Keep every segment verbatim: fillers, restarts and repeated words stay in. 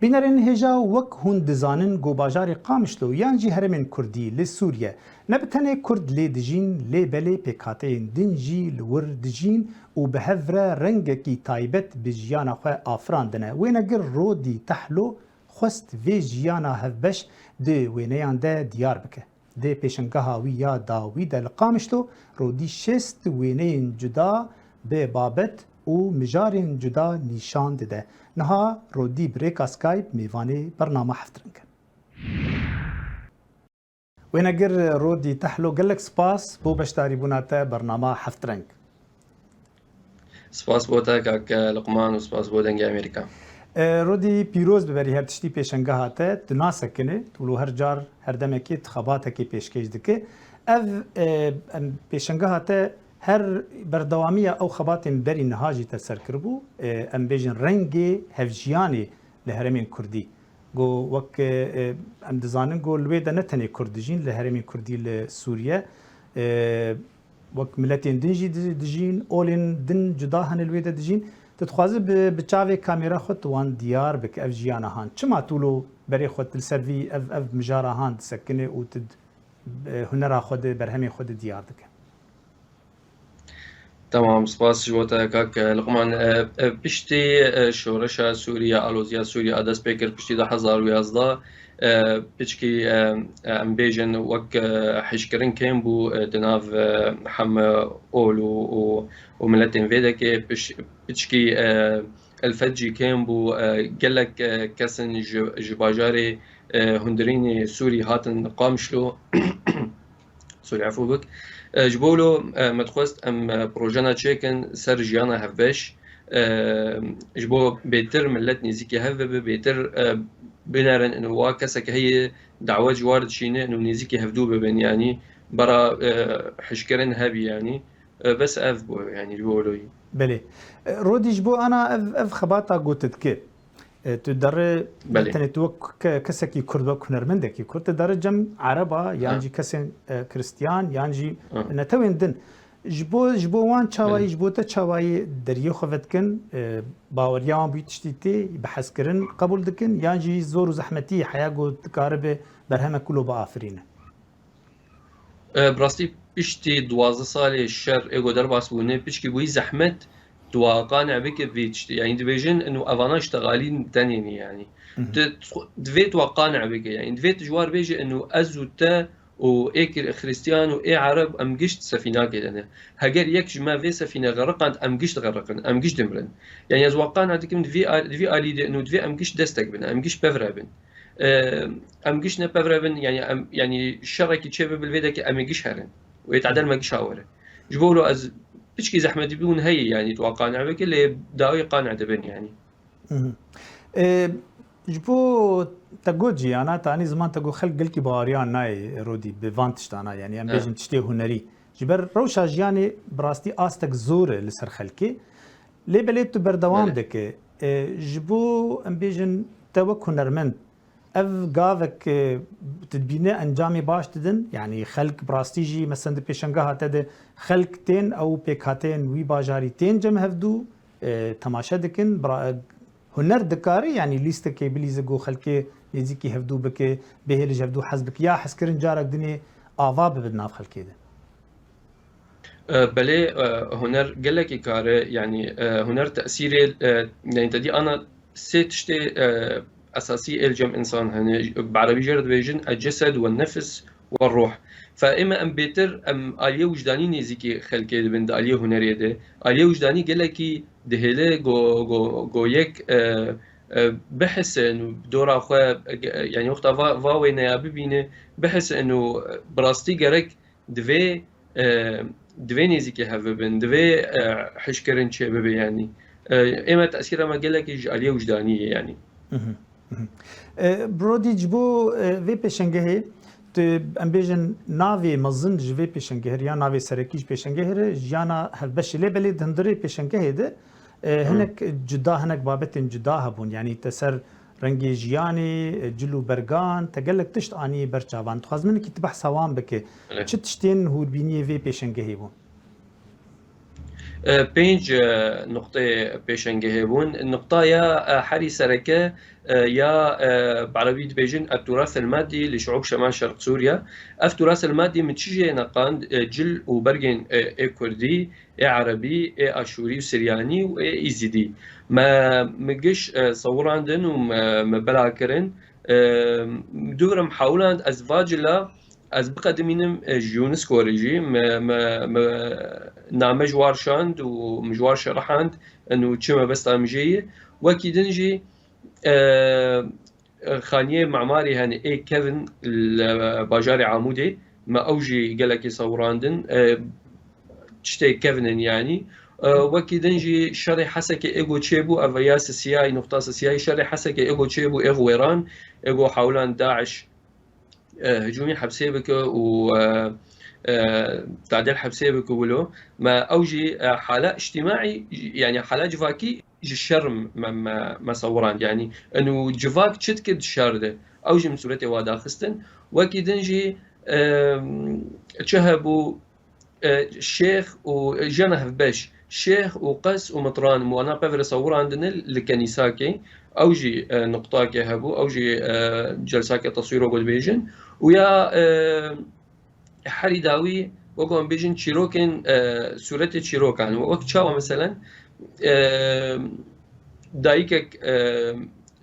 Bînerên hêja, wek hûn dizanin ku bajarê Qamişlo yan jî herêmên Kurdî li Sûriye ne bi tenê Kurd lê dijîn, lê belê pêkhateyên din jî li wir dijîn û bi hev re rengekî taybet bi jiyana xwe afirandine. Wênegir Rodî Tehlo xwest vê jiyana hevbeş di wêneyan de diyar bike. Di pêşangeha wî ya dawî de li Qamişlo, Rodî şêst wêneyên cuda bi babet û mijarên cuda nîşan dide. Niha Rodî bi rêka Skype mêvanê bernama Heftreng e. Wênegir Rodî Tehlo, gelek spas bo beşdarîbûna te bernama Heftreng. Spas bo te kak Luqman û spas bo Dengê Amerîka. E, Rodî, pîroz bi berî her tiştî pêşengeha te. Tu nasekine, tu wilo her car, her demekê tu xebatekê pêşkêş dike. Ev, e, em, pêşengeha te her berdewamiya ew xebatên berî niha jî te ser kiribû. E, em bêjin rengê hevjiyanê li herêmên Kurdî. Go wek, e, em dizanin go li wê de ne tenê Kurd dijîn, li herêmên Kurdî li Sûriye, e, wek miletên din jî di-, dijîn, olên din cuda hene li wê de dijîn. Tu dixwazî bi, bi çavê kamera xwe tu wan diyar bike ev jiyana han. Çima tu lo berê xwe tu li ser vî ev, ev mijara han disekine û tu, e, hunera xwe de, berhemê xwe de diyar dike? Tamam, spas ji bo te kak Luqman. E, e, piştî, e, şoreşa Sûriye, aloziya Sûriye a dest pê kir piştî du hezar û yazdeh, e, piçkî, e, e, em bêjin wek, e, hişkirin kêm bû, e, di nav, e, hem ol û, û, û miletên vê dekê piş-, piçkî, e, elfet jî kêm bû, e, gelek, e, kesin ji, ji bajarê, e, hundirînê Sûrî hatin Qamişlo. Sorry, efû bik. E, ji bo lo, e, me dixwest em, e, projena çêkin ser jiyana hevbeş. E, ji bo bêtir millet nêzîkî hev bibe, bêtir, e, binerin û wa kesek heye dawet ji war dişîne û nêzîkî hevdû bibin, yanî bera, e, hişkirin hebî, yanî. E, bes ev bû, yanî ji bo loyî. Belê. E, Rodî, ji bo ana ev, ev xebata ku tu dikî. E, tu derê, Belê. Tenê tu wek ke-, kesekî Kurd, wek hunermendekî Kurd, tu derê cem Ereba yan He. jî kesên, e, Kristiyan yan jî Hı. netewên din. Ji bo, ji bo wan çawayî, Belê. ji bo te çawayî deriyê xwe vedikin, e, baweriya wan bûyî tiştî tê, bi hezkirin qebûl dikin, yan jî zor û zehmetî heya ku dikaribe berhemek wilo biafirîne? E, bi rastî piştî duwazdeh salê şer ê ku derbas bûne, piçkî bûyî zehmet tu wa qane bike vê tiştê. Yanî dibêjin inu evana ji texalî tenê ne, yanî. Hı hı. Tu, tu, divê tu wa qane bike, yanî divê tu ji war bêje inu ez û te û ê kir-, Xristiyan û ê Ereb em gişt sefînakê de ne. Heger yek ji me vê sefîne xeriqand, em gişt xeriqin, em gişt dimirin. Yanî ez wa qane dikim di vî al-, di vî alî de inu divê em gişt destek bin, em gişt pevre bin. E, em giş ne pevre bin, yanî em, yanî şerekî çê bibe li vê dekê em ê giş herin. Wê tedel me giş awere. Ji bo lo ez piçkî zehmetî bûn heye, yanî tu qane bike, lê dawî qane dibin, yanî. Mhm. E, ji bo te got jî, ana te anî ziman te got xelk gelkî baweriyan nayê Rodî bi van tiştana, yanî em He. bêjin tiştê hunerî. Ji ber rewşa jiyanê bi rastî astek zor e li ser xelkê. Lê belê tu berdewam Belê. dike. E, ji bo em bêjin te wek hunermend, ev gavek, e, tu dibîne encamê baş didin? Yanî xelk bi rastî jî, mesela di pêşengeha te de xelk tên ew pêkhateyên wî bajarî tên cem hevdû, e, temaşe dikin? Bira-, huner dikare, yanî lîstekê bilîze ku xelkê nêzîkî hevdû bike, bihêle ji hevdû hez bike, ya hezkirin carek dinê ava bibe di nav xelkê de? E, belê, e, huner gelekî kar e, yanî, e, huner tesîrê, e, yanî te dî ana sê tiştê, e, esasî ê li cem însan hene. Bi erebî jê re dibêjin el-cised we nefs we ruh. Fe ême em bêtir, em aliyê wijdanî nêzîkî xelkê dibin di aliyê hunerê de. Aliyê wijdanî gelekî dihêle go, go, go yek, e, e, bihisin û dora xwe, e, yanî wexta va, va wêneya bibîne, bihisin û bi rastî gerek divê, e, divê nêzîkî hev bibin, divê, e, hişkirin çê bibe, yanî. E, ême tesîra me gelekî ji aliyê wijdanî ye, yanî. Mhm, mhm. E, Brodî, ji bo, e, vê pêşengehê, tu, em bêjin navê mezin ji vê pêşengehê re ya navê serekî ji pêşengehê re jiyana hevbeşê. Lê belê di hundirê pêşengehê de, e, Hı. hinek cuda, hinek babetên cuda hebûn. Yanî te ser rengê jiyanê, e, cil û bergan, te gelek tişt anî ber çavan. Dixwazim hinekî tu behsa wan bike. Evet. Çi tiştên hûrbîniyê vê pêşengehê bûn? E, pênc, e, nuqteyê pêşengehê bûn. Nuqtaya, e, herî sereke, e, ya, e, bi erebî dibêjin التراث المادي لشعوب شمال شرق سوريا. Ev تراث المادي min çi jê neqand, e, cil û bergên, e, ê kurdî, ê erebî, ê aşûrî û siryanî û ê îzîdî. Me, me giş, e, sewirandin û me, me bela kirin. E, dû re em hewland ez va cila ez biqedimînim, e, ji UNESCO re jî me, me, me name ji war şand û min ji war şerihand, û çi mebesta min jê ye. Wekî din jî, e, e, xaniyê memarî hene ê kevin li bajarê Amûdê, me ew jî gelekî sewirandin, e, tiştê kevin in yanî. E, wekî din jî şerê Hesekê ê go çêbû, ev ya sisiyayî, nuqta sisiyayî, şerê Hesekê ê go çêbû, ê wêran, ê go hewlan DAIŞ, e, hicûmî hepsê bike û, e, e, tadêl hepsê bike wilo. Me ew jî, e, hala îctîmaî, yanî hala civakî ji şer me, me, me sewirand. Yanî, eno civak çi dike di şer de? Ew jî min sûretê wa daxistin. Wekî din jî, e, çi hebû, e, şêx û jiyana hevbeş, şêx û qes û mitran, wana pevre sewirandine li kenîsakê. Ew jî, e, nuqtakê hebû, ew jî, e, celsakê teswîro ku dibêjin. Û ya, e, herî dawî, wek em bêjin, çîrokên, e, sûretê çîrokan. Wek çawa, meselen, e, dayikek, e,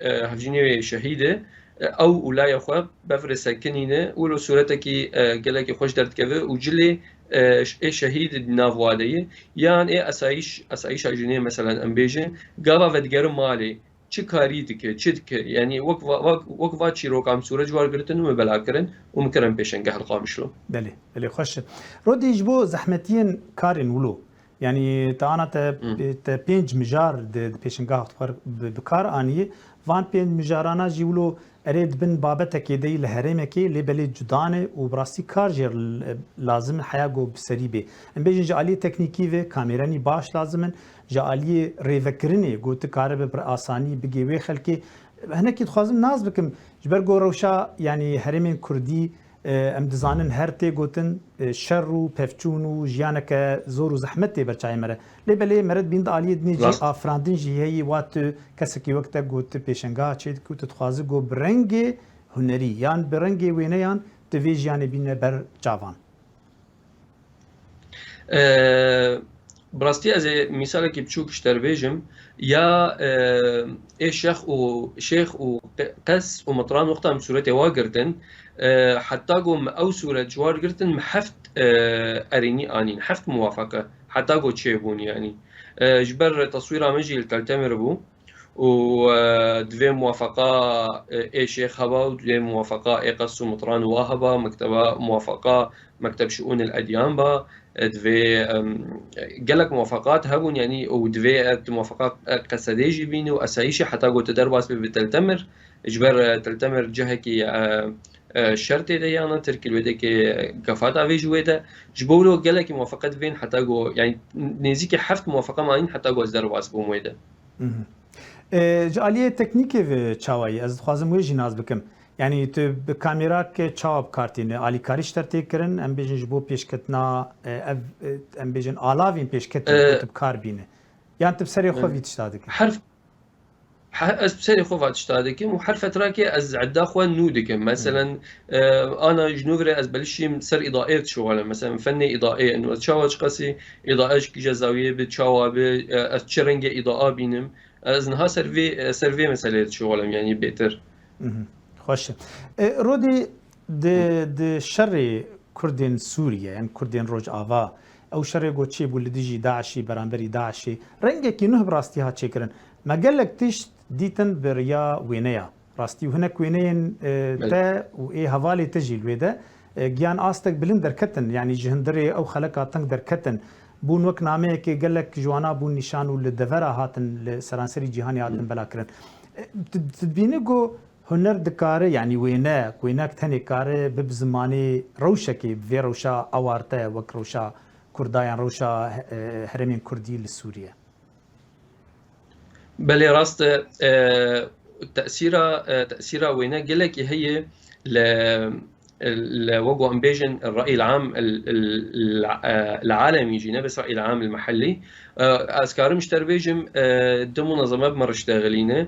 e, hevjînê wê şehîd e, e, ew û layê xwe bev re sekinîne, wilo sûretekî, e, gelekî xweş derdikeve û cilê, e, ş-, ê şehîd di nav wa de ye. Yan ê esayîş, esayîşa jinê, meselen, em bêjin, gava vedigerin malê, çi karî dike, çi dike? Yanî wek va, wek, wek va çîroka em sûret ji war girtin û me bela kirin û min kirin pêşengeh li Qamişlo. Belê, belê, xweş e. Rodî, ji bo zehmetiyên karên wilo, yanî te ana te, Hı. te pênc mijar di, di pêşengah xwe bi, bi kar anî, van pênc mijarana jî wilo erê di bin babetekê de yî li herêmekê, lê belê cuda ne û bi rastî kar jê r-, lazim e heya ku bi serî bê. Em bêjin ji aliyê teknîkî ve kamêrenî baş lazim in, ji aliyê rêvekirinê ku tu karibe bi asanî bigê wê xelkê. Hinekî dixwazim nas bikim, ji ber ku rewşa, yanî herêmên kurdî, e, em dizanin her tê gotin, e, şer û pevçûn û jiyaneke zor û zehmet tê ber çayê me re. Lê belê mere dibîn di aliyê dinê jî Rast. afirandin jî heyî, wa tu kesekî wek te got, tu pêşengeha çê dikî û tu dixwazi ku bi rengê hunerî yan bi rengê wêneyan tu vê jiyanê bîne ber çavan. E, bi rastî ez ê mîsalekî biçûk ji te re bêjim. Ya, e, ê şêx û, şêx û qe-, qes û mitran wexta min sûretê wa girtin, e, heta ku min ew sûret ji war girtin, min heft, e, erênî anîn, heft muwafeqe, heta ku çêbûn, yanî. E, ji ber teswîra min jî li Teltemir bû. û, e, divê muwafeqa, e, ê şêx heba û divê muwafeqa ê qes û mitran wa heba, mekteba muwafeqa, mekteb şiûn el edyan ba, e, divê, em, gelek muwafeqat hebûn, yanî û divê, e, tu muwafeqa, e, qesedê jî bînî û esayîşê heta ku tu derbas bibî Teltemir, ji ber, e, Teltemir cihekî, e, e, şer tê de yana Tirkî li wê dekê gefata vê ji wê de. Ji bo wilo gelekî muwafeqet bên heta ku, yanî nêzîkî heft muwafeqa manîn heta ku ez derbas bûm wê de. Mhm. E, ji aliyê teknîkê ve çawa ye? Ez dixwazim wê jî nas bikim. Yanî tu bi kamêrake çawa bi kar tîne? Alîkarî ji te tê kirin, em bêjin ji bo pêşketina, e, ev, e, em bêjin alavên pêşketin E, ku tu bi kar bîne. Yan tu bi serê xwe e, vî tişta dikî? Her, he, ez bi serê xwe va tişta dikim û her fetrakê ez edda xwe nû dikim. Meselen, e, ana ji nû re ez belişîm ser îdaê dişixulem. Meselen, fennê îdaê, eno ez çawa çiqasî îdaê ji kîja zawiyê bi, çawa bi, e, ez çi rengê îdaa bînim. Ez niha ser vê, ser vê meseleyê dişixulem, yanî bêtir. Mhm. Xweş e. E, Rodî, di, di şerê Kurdên Sûriye, yan Kurdên Rojava, ew şerê ku çêbû li dijî DAIŞî, beramberî DAIŞê, rengekî nuh bi rastî hat çêkirin. Me gelek tişt dîtin bi riya wêneya. Rastî û hinek wêneyên, e, Belê. te û ê hevalê te jî li wê de, e, giyan astek bilind derketin, yanî ji hundirê ew xeleka teng derketin. Bûn wek nameyekê gelek ji wana bûn nîşan û li devera hatin, li seranserî cîhanê hatin Hı. belakirin. E, tu, tu dibînî ku huner dikare, yanî wêne, wênek tenê kare bi, bi zimanê rewşekê, bi vê rewşa awarte wek rewşa Kurda yan rewşa, e, herêmên Kurdî li Sûriye? Belê, rast e. E, tesîra, e, tesîra wêne gelekî heye li, ال-، وەکو ئەم بێژن ڕەئی العام ال-، ال-، ال-، العالمî jî, ne bes ڕەئی العام المحلî. Ez karim ji te re bêjim, du munezeme bi min re ştexilîne.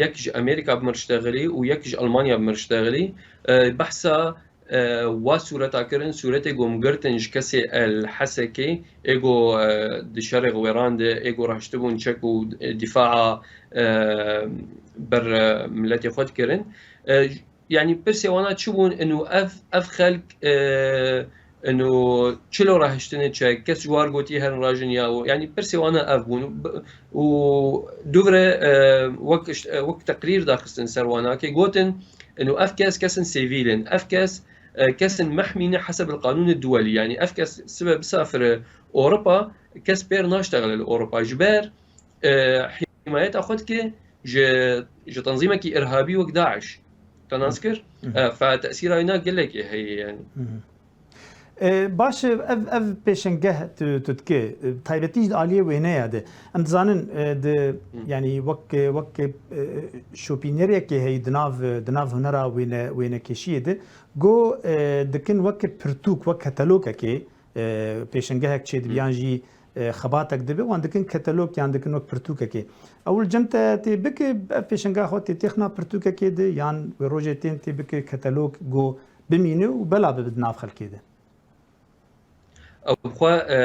Yek ji Amerîka bi min re ştexilî û yek ji Almanya bi min re ştexilî. Behsa wa sûreta kirin, sûretê ku em girtin ji kesê El Hesekê, ê ku di şerê wêran de, ê ku rahiştibûn çek û dîfaa ber miletê xwe dikirin. Yanî pirsê wana çi bûn? Ino ev, ev xelk, e, ino çilo rahiştine çek, kes ji war gotî herin rajin ya û, yanî pirsê wana ev bûn. Û dûvre, e, wek, e, wek teqrîr daxistin ser wana ke gotin, ino ev kes, kesin sivîl in. Ev kes, e, kesin mehmî ne heseb el qanûn duwelî. Yanî ev kes sibe bisafire Ewropa, kes pêr naştexile li Ewropa. Ji ber, e, himayeta xwe dike ji, ji tenzîmekî irhabî wek DAIŞ. Te nas kir? E, fe tesîra wîna gelekê heye yani. E, baş e, ev, ev pêşengeh tu, tu dike, e, taybetî ji aliyê wêneya de. Em dizanin, e, di, yanî wek, wek, e, şopînerekê heye di nav, di nav hunera wêne, wênekêşiyê de. Go, e, dikin wek pirtûk, wek katalogekê, e, pêşengehek çêdibe yan jî, e, xebatek dibe, wan dikin katalog yan dikin wek pirtûkekê. Ew li cem te tê bike, ev pêşengeha xwe tê têxina pirtûkekê de yan wê rojê tên tê bike katalog go bimîne û bela bibe di nav xelkê de? Ew bi xwe, e,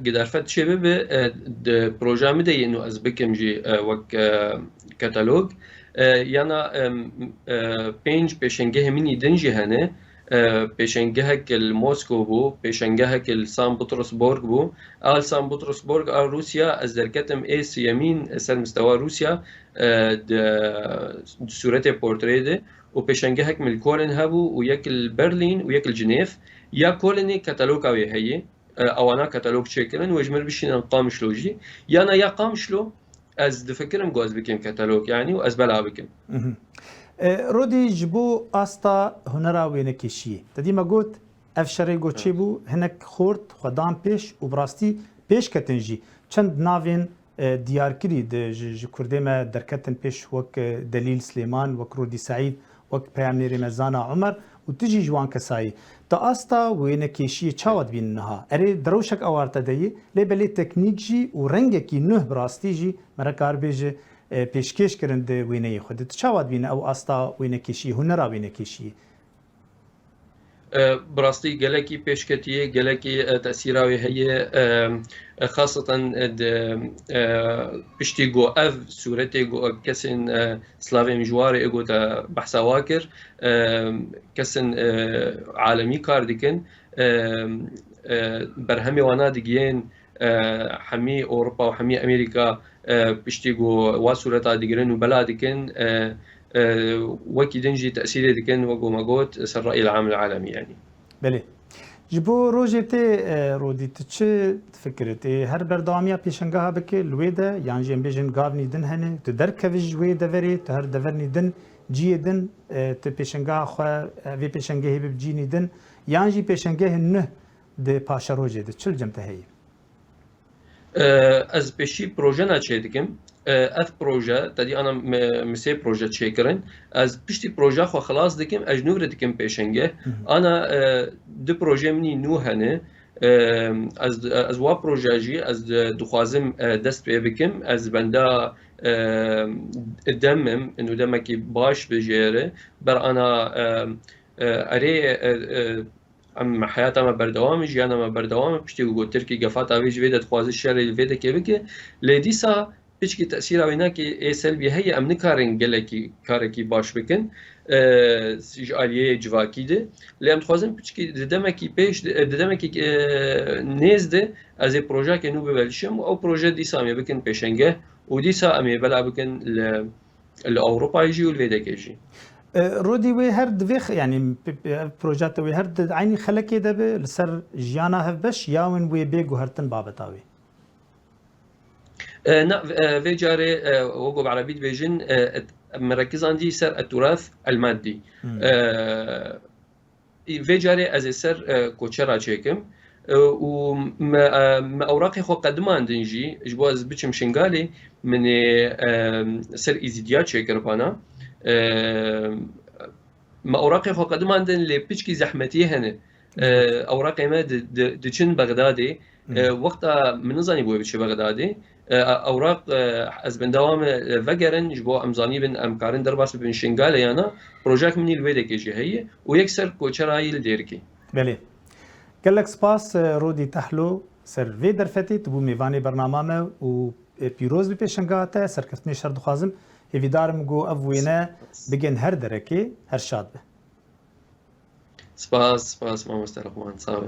giderfet çê bibe, e, di projeya min de yê û ez bikim jî, e, wek, e, katalog. E, yana, em, e, pênc pêşengehê min î din jî hene. E, pêşengehek li Moskow bû, pêşengehek li San Petersburg bû. A li San Petersburg a Rûsya, ez derketim ê siyemîn ser mistewa Rûsya, e, di, di sûretê portreyê de. Û pêşengehek min li Koln hebû û yek li Berlîn û yek li Cinêv. Ya Kolnê kataloga wê heye. E, ewana katalog çêkirin, wê ji min bişînin Qamişlo jî. Yana ya Qamişlo, ez difikirim ku ez bikim katalog, yanî, û ez bela bikim. Mhm. E, Rodî, ji bo asta hunera wênekêşiyê. Te dî me got, ev şerê ku çêbû, hinek xort, xwe dan pêş û bi rastî pêş ketin jî. Çend navên, e, diyarkirî di, ji, ji kurdê me derketin pêş wek, e, Delîl Silêman, wek Rodî Seîd, wek peyamnêrê me Zana Omer û tu jî ji wan kesayî. Tu asta wênekêşiyê çawa dibînî niha? Erê, di rewşek awarte de yî, lê belê teknîk jî û rengekî nuh bi rastî jî me re kar bêje, e, pêşkêş kirin di wêneyê xwe de. Tu çawa dibînî ew asta wênekêşiyê, hunera wênekêşiyê? E, bi rastî gelekî pêşketiyê, gelekî, e, tesîra wê heye. E, e, xaseten, e, di, e, piştî ku ev sûretê ku kesên, e, slavên ji warê ê ku te behsa wa kir, e, kesên, e, alemî kar dikin, e, e, berhemê wana digihên, e, hemî Ewropa û hemî Amerîka, e, piştî ku wa sûreta digirin û bela dikin, e, e, wekî din jî tesîrê dikin, wek ku me got, ser rayî el-am el-alemî, yanî. Belê. Ji bo rojê tê, e, Rodî, tu çi difikirî? Tê her berdewamiya pêşengeha bike li wê de, yan jî em bêjin gavnî din hene, tu derkevî ji wê deverê, tu her devernî din, ciyê din, e, tu pêşengeha xwe, e, vê pêşengehê bib cînî din, yan jî pêşengehên nuh di paşerojê de, çi li cem te heye? E, ez pêşî projena çê dikim. E, ev proje, te dî ana me, me sê proje çêkirin. Ez piştî projeya xwe xilas dikim, ez ji nû re dikim pêşenge. Hı hı. Ana, e, du projeyê min î nû hene. E, ez, ez wa proje jî, ez di-, dixwazim, e, dest pê bikim. Ez benda, e, dem im, û demekî baş bi jê re. Ber ana, e, e, erê, e, e, Em heyata me berdewam e, jiyana me berdewam e. Piştî ku got Tirkî gefata wê ji vê de dixwaze şerê li vê dekê bike. Lê dîsa piçkî tesîra wênekê ê selbî heye, em nikarin gelekî karekî baş bikin, e, ji aliyê civakî de. Lê em dixwazin piçkî di demekî pêş de, di demekî, e, nêz de ez ê projeyekê nû bivelişim û ew proje dîsa em ê bikin pêşenge û dîsa em ê bela bikin li li Ewropayê jî û li vê dekê jî. E, Rodî, wê her di vê x-, yanî, p-, p-, ev proje te wê her di eynî xelekê de be, li ser jiyana hevbeş, ya win wê bê guhertin babeta wê? E, na, e, vê carê, e, wek ku bi erebî dibêjin, e, et-, merekizandî ser eturath elmaddî. Hmm. E, Vê carê ez ê ser, e, koçera çêkim, e, û me, e, me ewraqê xwe qedimandin jî, ji bo ez biçim Şingalê, min ê, e, ser Îzîdiya çêkiribana. E, me ewraqê xwe qedimandin, lê piçkî zehmetiyê hene. E, ewraqê me di, di, diçin Bexdadê. E, wexta min nizanî bûye biçe Bexdadê. E, ewraq, e, ez bendava me, e, vegerin, ji bo em zanîbin, em karin derbas bibin Şingalê yana, projek min î li wê dekê jî heye û yek ser koçera yî li Dêrikê. Belê. Gelek spas, e, Rodî Tehlo, ser vê derfetê tu bû mêvanê bernama me û, e, pîroz bi pêşengeha te, serkeftinê şer dixwazim. Hêvîdar im ku ev wêne bigên her derekê, her şad be. Spas, spas, mamoste Luqman, sağ ol.